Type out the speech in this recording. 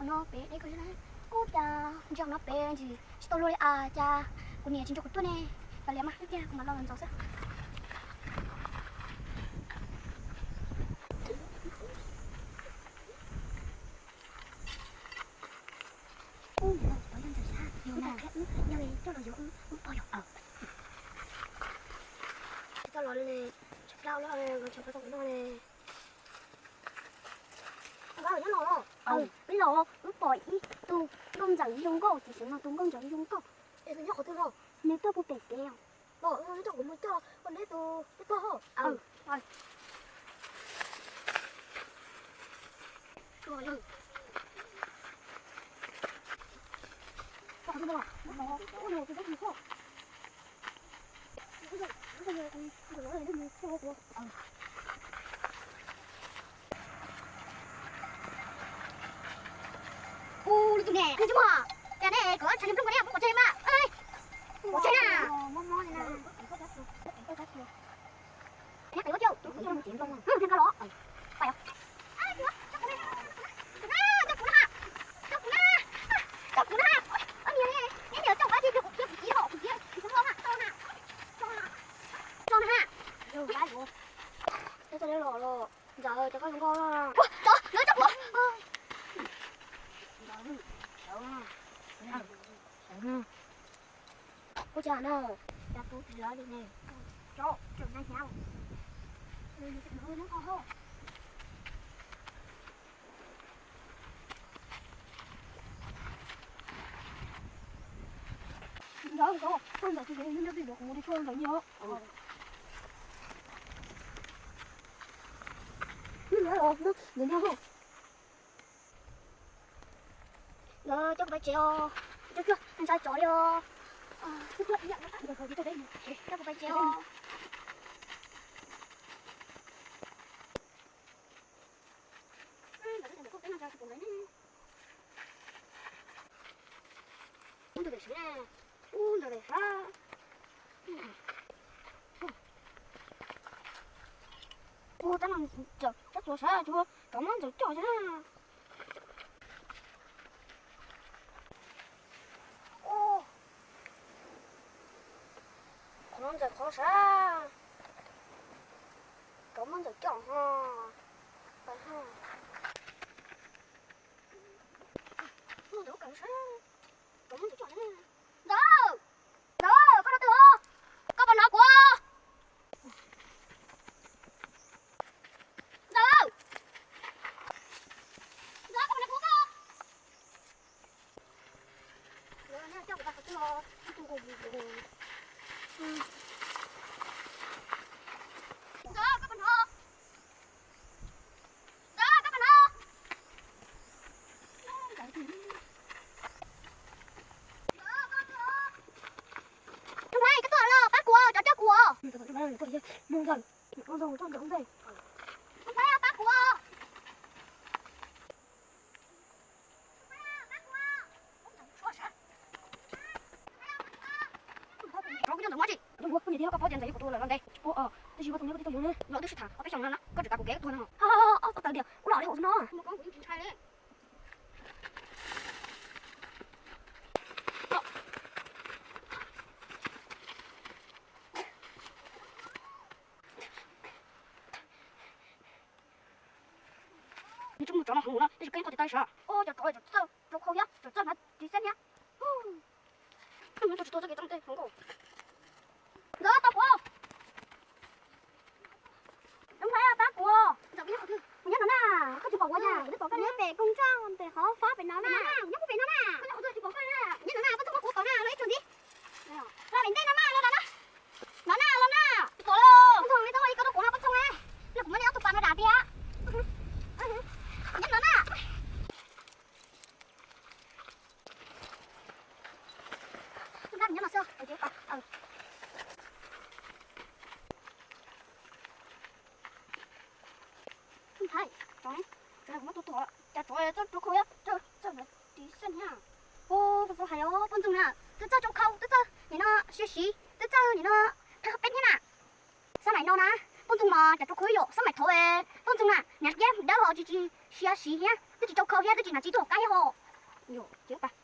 No pem deb kawg li na. Ub, cas ntsia no pem ntsis tsis tau luag li as, cas kuv niam tsis nrog kuv tuaj ne. Kav liam mas, ib pliag kuv mam los ntxov xwb. Ub, ntawm no puas yog ntawm sab, yog na, yog coj los yuav wb, wb pog yog. Tsis tau los li, tsis tau los, tsis tau tau no li. Nyob los, nyob los, wb pom ib tug nkauj ntxawm zoo nkauj, tiam sis no tus nkauj ntxawm zoo nkauj. Nws nyob qhov twg los? Nws tuaj puag pem kev os. Los, nyob rau kuv mus coj koj neb tus tij pog. Ub, lub tus ne, nws tsis muaj, cas ne, kom tshaj li nplooj ko ne, muab kom tseg mas, kom tseg na. Nyob pem ua cauj, nyob pem los, pais os. Coj kuv na, coj kuv na, coj kuv na, coj kuv na. Ib niam, ib niam coj kuv, cia kuv cia, kuv cia, kuv tsis hlub na, tso na, tso na, tso na. Ntxawm, cov koj zoo nkauj. Cov, lawv coj kuv. Ua cas no, cas kuv tsis lawv li ne. Cov, tseem hnyav hnyav. Ntawd, ntawd, ntawd, ntawd, ntawd, ntawd, ntawd, ntawd, ntawd, Nkawd coj kuv pais tsev os. Coj, coj, ntshai tsov li os. Coj kuv pais tsev os. Ub, ntawm daim siv, ub, ntawm daim sab. Ub, tab no cov, cov tsuas sab tsuas cov muab ntxawm coj xwb na. Ub, qhov no ntxawm qhov sab, cov muab ntxawm coj ho. Ntxawm, ntxawm, koj nyob twg os? Koj puas hnov kuv? Ntxawm, ntxawm, koj puas hnov kuv? Ntxawm, koj puas hnov? Ntxawm, koj puas hnov? Ntxawm, koj tuaj los pab kuv, tsov coj kuv. Ntxawm, pab kuv. Rov kuv coj ntawm muab tsis. Koj niam thiab koj paub tias ntxawm yog kuv tus lawm los ntev tsis pub os, tab sis ua tus neb kuv tib tug yuav los twb sib tham ob peb xyoos no na, koj tseem tas kuv kev tuag no. Ob tawg tias ua los li hauv no. Nws tsis mus tsov no heev no, tab sis koj yeej qhov tiv taw sav. Cov tsov, cov txawj rau khau thiab, cov txawj hnav ris xab thiab. Tus tsis tuag txoj kev txoj ntej hluas nkauj. Ntxawm, pab kuv. Ntxawm, pab kuv. Ntxawm, kuv nyob qhov twg? Kuv nyob no na, koj tsis pom kuv na, kuv twb pom koj nyob pem koog txaj pem qhov fab pem no na. Kuv nyob pem no na. Koj nyob qhov twg tsis pom koj na. Nyob no na, koj tuaj pab kuv pom na, los ib tug ntxiv. Los pem ntej no mas, los na. No na, los na. Tsis pom los. Poj ntxoog, nej txhob ua li ko rau kuv na, poj ntxoog. Los kuv muab nej ob tug pas no dam tiag. Nyob no na. Ntxhais, tsov ne, tsov ne, kuv muab tua tuag, cas tsov txawj rau khau thiab, txawj, txawj hnav ris xab thiab. Ua, kuv txawj hais os, poj ntxoog na, twb txawj rau khau, twb txawj nim no siv siv, twb txawj nim no qhia qhov peb thiab na. Xab maim no na, poj ntxoog mas cas rau khau yom, xab maim thaud poj ntxoog na, hnav kiab dawb Tsis tsis siav siv thiab twb tsis tau kho thiab twb tsis hnav tsis tuaj qab thiab ho.